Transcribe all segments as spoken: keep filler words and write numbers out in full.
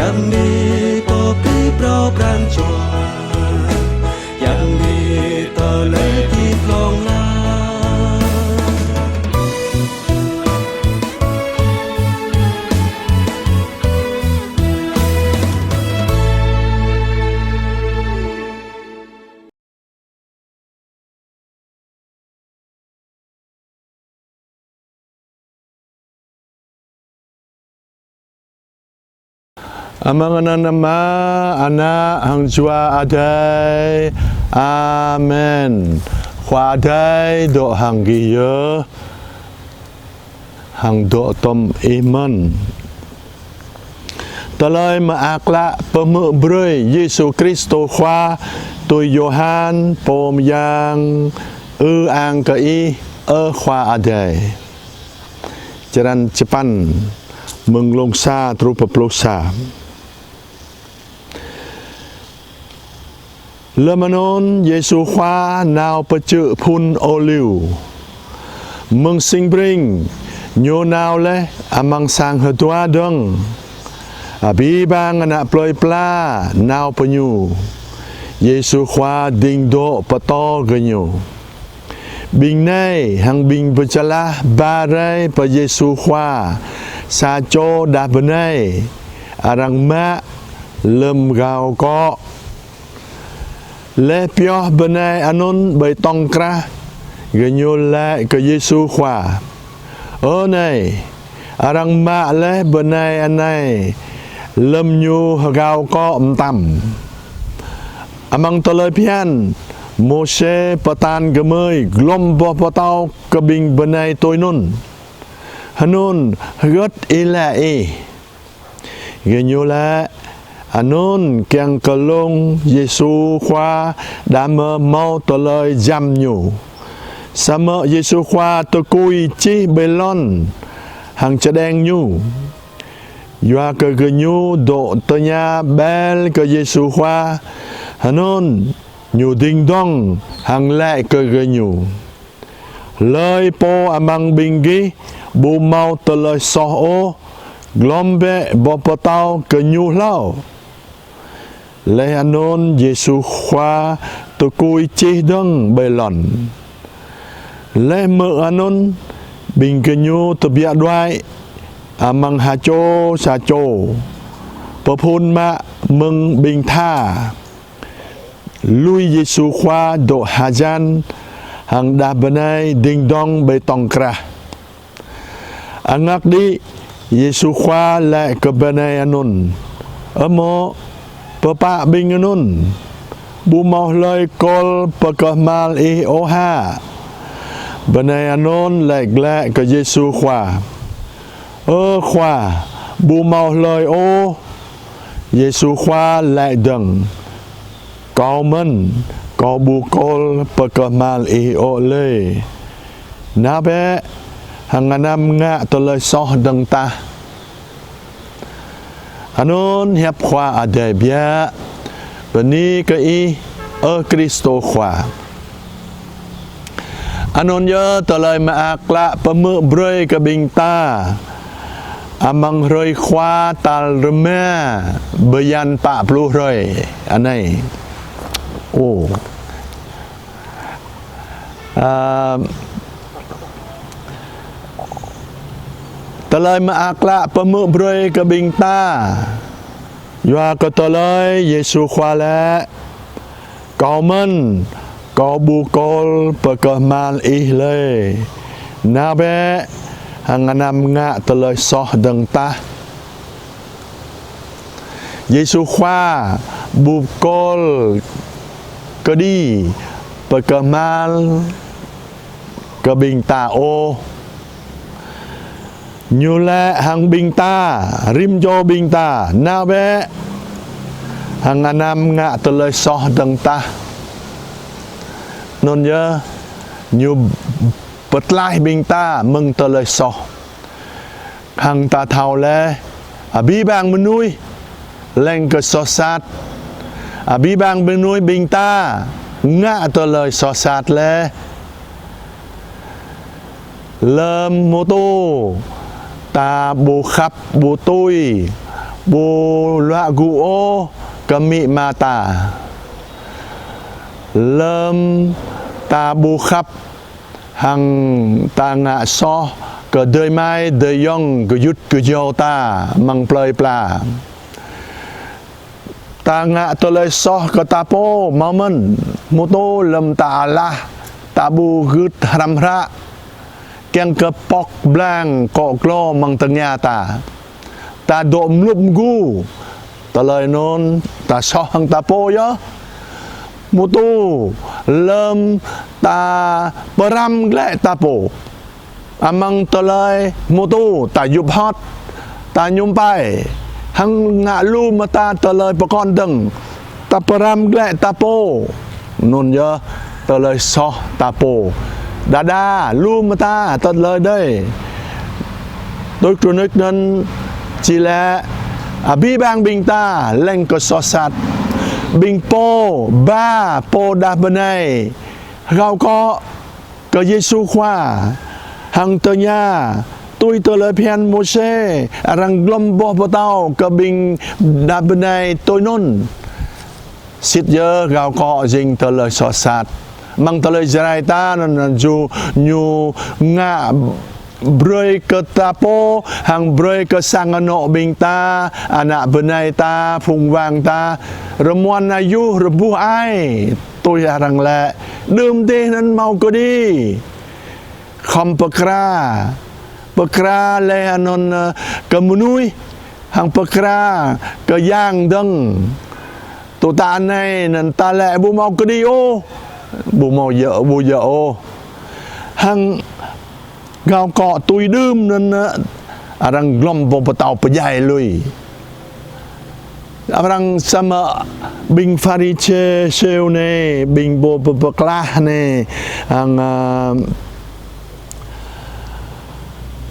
Yang ni pơpĭ phrâo pran jua, yang ni tơlơi hơdip hlŏng lar. Amăng anăn Ama, Ană hăng Jua Adai. Amen. Khua Adai dŏ hăng gih yơh, hăng dŏ tŏm ih mơ̆n. Tơlơi Mơak Klă pơhmư̆ brơi Yêsu Kristô Khua tui Yôhan pô mơyang. Ư-ang kơ Ih, ơ Khua Adai. Črăn sapăn, mơ̆ng glông sa truh pơ pluh sa. Lơm anŭn Yêsu Khua nao pơ čư̆ Phun Ôliu. Mơ̆ng sing bring, Ñu nao laih amăng sang hơdua dơ̆ng. Abih bang ană plơi pla nao pơ Ñu. Yêsu Khua ding dŏ pơtô gơñu. Ƀing nai hăng ƀing Bơčơlah ba rai pơ Yêsu Khua sa čô đah bơnai arăng mă lơm gao akŏ. Laih pioh bơnai anŭn ƀơi tŏng krah, gơñu laĭ kơ Yêsu Khua: Ơ Nai, arăng mă laih bơnai anai lơm ñu hơgao akŏ mơtam. Amăng tơlơi phiăn, Môsê pơtă gơmơi glŏm boh pơtâo kơ ƀing bơnai tui anŭn. Hơnŭn hơgĕt ih laĭ ih? Gơñu laĭ: Anŭn kiăng kơ lông Yêsu Khua đah mơ̆ hmâo tơlơi jăm Ñu. Samơ̆ Yêsu Khua tơkui čih ƀơi lŏn hăng čơđeng Ñu. Yua kơ gơñu dŏ tơña ƀel kơ Yêsu Khua, hơnŭn Ñu ding dŏng hăng laĭ kơ gơñu: Hlơi pô amăng ƀing gih ƀu hmâo tơlơi soh ôh, glŏm bĕ boh pơtâo kơ ñu hlâo. Laih anŭn Yêsu Khua tơkui čih dơ̆ng ƀơi lŏn. Laih hmư̆ anŭn, ƀing gơñu tơbiă đuaĭ amăng ha čô sa čô, pơphun mă mơ̆ng ƀing tha. Lui Yêsu Khua dŏ hơjăn hăng đah bơnai ding dŏng ƀơi tŏng krah. Angak đĭ, Yêsu Khua laĭ kơ bơnai anŭn: Ơ mŏ, pơpă ƀing anŭn? Ƀu hmâo hlơi kôl pơkơhmal ih ôh hă? Bơnai anŭn laĭ glaĭ kơ Yêsu Khua: Ơ Khua, ƀu hmâo hlơi ôh. Yêsu Khua laĭ dơ̆ng: Kâo mơ̆n, Kâo ƀu kôl pơkơhmal ih ôh lơi. Nao bĕ, hăng anăm ngă tơlơi soh dơ̆ng tah. Anŭn hiăp Khua Adai biă. Bơni kơ Ih, ơ Kristô Khua. Anŭn yơh tơlơi mơak klă pơhmư̆ brơi kơ ƀing ta amăng hrơi Khua tal rơma bơyan pă pluh hrơi anai. Ơ. A, tơlơi mơak klă pơhmư̆ brơi kơ ƀing ta. Yua kơ tơlơi Yêsu Khua laĭ: Kâo mơ̆n, Kâo ƀu kôl pơkơhmal ih lơi. Nao bĕ, hăng anăm ngă tơlơi soh dơ̆ng tah. Yêsu Khua ƀu kôl kơđi pơkơhmal kơ ƀing ta ôh. Ñu laĭ hăng ƀing ta, rĭm čô ƀing ta: Nao bĕ, hăng anăm ngă tơlơi soh dơ̆ng tah. Anŭn yơh, Ñu pơtlaih ƀing ta mơ̆ng tơlơi soh. Hăng ta thâo laih, abih bang mơnuih leng kơ soh sat. Abih bang mơnuih ƀing ta ngă tơlơi soh sat laih. Lơm hmâo tô, ta ƀu khăp ƀu tui, ƀu luă gŭ ôh kơ amĭ ama ta. Lơm ta ƀu khăp hăng ta ngă soh kơ adơi amai adơi ayŏng gơyut gơyâo ta amăng plơi pla. Ta ngă tơlơi soh kơ ta pô hmâo mơ̆n, hmâo tô lơm ta alah, ta ƀu gưt hrăm hră, kiăng kơ pŏk blang akŏ glô amăng tơngia ta. Ta dŏ mlŭp mgu, tơlơi anŭn ta soh hăng ta pô yơh. Hmâo tô lơm ta pơrăm glaĭ ta pô. Amăng tơlơi hmâo tô ta djŭp hŏt, ta ñŭm pai, hăng ngă lu mơta tơlơi pơkŏn dơ̆ng, ta pơrăm glaĭ ta pô. Anŭn yơh tơlơi soh ta pô. Đơđa lu mơta tơlơi đơi. Tui tơnŭk anŭn či lĕ abih bang ƀing ta leng kơ soh sat. Ƀing pô ba pô đah bơnai gao akŏ kơ Yêsu Khua hăng tơña tui tơlơi phiăn Môsê arăng glŏm boh pơtâo kơ ƀing đah bơnai tui anŭn. Sĭt yơh gao akŏ jing tơlơi soh sat. Amăng tơlơi Jrai ta anŭn, anŭn yơh ñu ngă brơi kơ ta pô hăng brơi kơ sang anŏ ƀing ta, ană bơnai ta, phung wang ta rơmuăn ayuh rơbuh ai. Tui arăng lĕ đưm dih anŭn hmâo kơđi. Khŏm pơkra, pơkra laih anŭn, ơ, kơ mơnuih, hăng pơkra kơ yang dơ̆ng. Tui ta anai anŭn ta lĕ ƀu hmâo kơđi ôh, ƀu hmâo djơ̆, ƀu djơ̆ ôh. Hăng gao akŏ tui đưm anŭn, ơ, arăng glŏm boh pơtâo pơdjai lui. Arăng samơ̆ ƀing Pharisê, Sêđô anai, ƀing pô pơpơklah anai, hăng, ơ,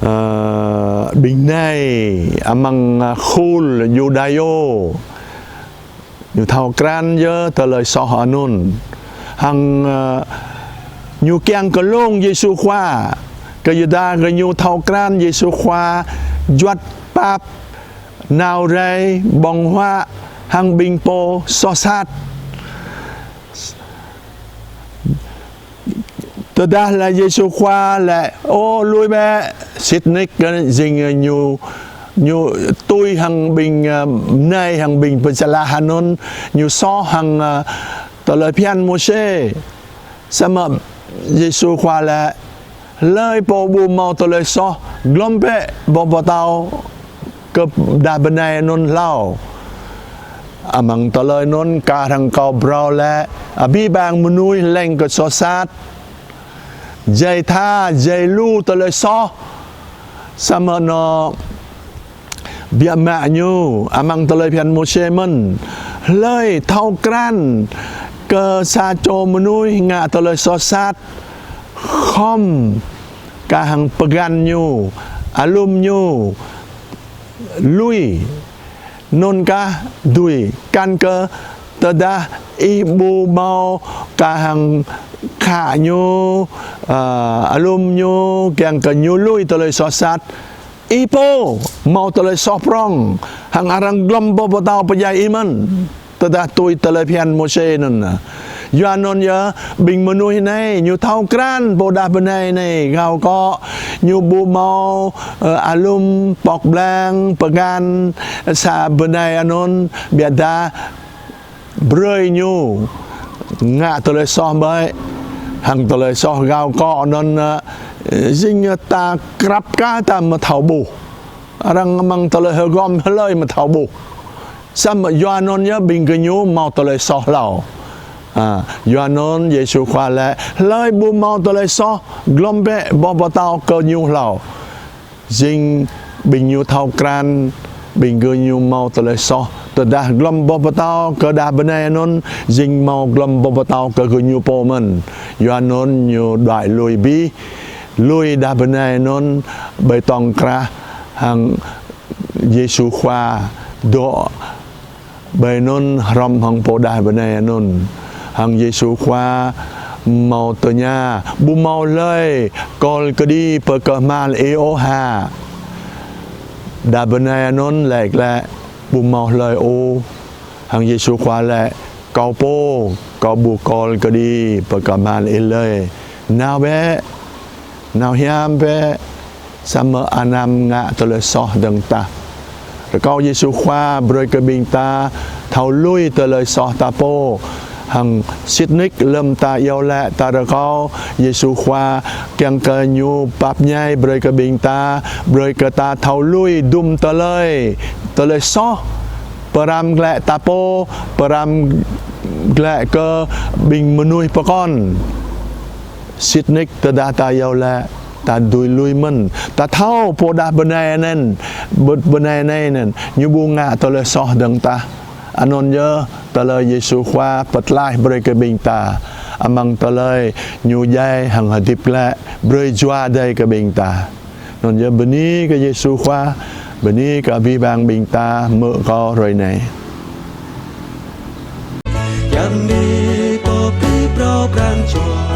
ơ, ƀing nai amăng, ơ, khul Yuđa yơh. Ñu thâo krăn yơh tơlơi soh anŭn. Hăng, ơ, ñu kiăng kơ lông Yêsu Khua. Kơ yua dah kơ ñu thâo krăn Yêsu Khua juăt pap nao rai ƀơ̆ng huă hăng ƀing pô soh sat. Tơdah lĕ Yêsu Khua lĕ, ô, lui bĕ, sĭt nik, ơ, jing, ơ, ñu, ñu tui hăng ƀing, ơ, nai hăng ƀing pơčalah anŭn, ñu soh hăng, ơ, tơlơi phiăn Môsê. Samơ̆ Yêsu Khua lĕ, hlơi pô ƀu hmâo tơlơi soh, glŏm bĕ boh pơtâo kơ đah bơnai anŭn hlâo. Amăng tơlơi anŭn kah hăng kâo phrâo lĕ, abih bang mơnuih leng kơ soh sat. Jai tha, jai lu tơlơi soh. Samơ̆ anŏ biă mă ñu, amăng tơlơi phiăn Môsê mơ̆n. Hlơi thâo krăn kơ sa čô mơnuih ngă tơlơi soh sat, khŏm kah hăng pơgăn ñu, alum ñu, lui. Anŭn kah dưi, kăn kơ tơdah ih ƀu hmâo kah hăng khă ñu, ơ, alum ñu, kiăng kơ ñu lui tơlơi soh sat. Ih pô hmâo tơlơi soh prŏng, hăng arăng glŏm boh pơtâo pơdjai ih mơ̆n. Tơdah tui tơlơi phiăn Môsê anŭn. Yua anŭn yơh, ƀing mơnuih anai, ñu thâo krăn pô đah bơnai anai, gao akŏ, ñu ƀu hmâo, ơ, alum, pŏk blang, pơgăn, sa bơnai anŭn, biă dah brơi ñu ngă tơlơi soh ƀơi, hăng tơlơi soh gao akŏ anŭn, ơ, jing ta krăp kah ta mơ̆ thâo ƀuh. Arăng amăng tơlơi hơgŏm hlơi mơ̆ thâo ƀuh. Samơ̆ yua anŭn yơh ƀing gơñu hmâo tơlơi soh hlâo. A, yua anŭn Yêsu Khua lĕ hlơi ƀu hmâo tơlơi soh, glŏm bĕ boh pơtâo kơ ñu hlâo. Jing ƀing ñu thâo krăn, ƀing gơñu hmâo tơlơi soh. Tơdah glŏm boh pơtâo kơ đah bơnai anŭn, jing hmâo glŏm boh pơtâo kơ gơñu pô mơ̆n. Yua anŭn ñu đuaĭ lui abih, lui đah bơnai anŭn ƀơi tŏng krah hăng Yêsu Khua dŏ ƀơi anŭn hrŏm hăng pô đah bơnai anŭn. Hăng Yêsu Khua hmâo tơña, ƀu hmâo hlơi kol kơđi pơ kơhmal ih ôh hă? Đah bơnai anŭn laĭ glaĭ, ƀu hmâo hlơi ôh. Hăng Yêsu Khua laĭ: Kâo pô, kâo ƀu kol kơđi pơkơhmal ih lơi. Nao bĕ, nao hiam bĕ, samơ̆ anăm ngă tơlơi soh dơ̆ng tah. Rơkâo Yêsu Khua brơi kơ ƀing ta thâo lui tơlơi soh ta pô. Hăng sĭt nik lơ̆m ta iâu laĭ ta rơkâo Yêsu Khua kiăng kơ Ñu pap ñai brơi kơ ƀing ta, brơi kơ ta thâo lui dŭm tơlơi, tơlơi soh, pơrăm glaĭ ta pô, pơrăm glaĭ kơ ƀing mơnuih pơkŏn. Sĭt nik tơdah ta iâu laĭ, ta dưi lui mơ̆n. Ta thâo pô đah bơnai anŭn, bơ-, bơnai anai anŭn, ñu ƀu ngă tơlơi soh dơ̆ng tah. Anŭn yơh tơlơi Yêsu Khua pơtlaih brơi kơ ƀing ta. Amăng tơlơi Ñu djai hăng hơdip glaĭ, brơi Jua Adai kơ ƀing ta. Anŭn yơh bơni kơ Yêsu Khua, bơni kơ abih bang ƀing ta hmư̆ kâo hrơi anai. Yam ni pô pi pro pran jua.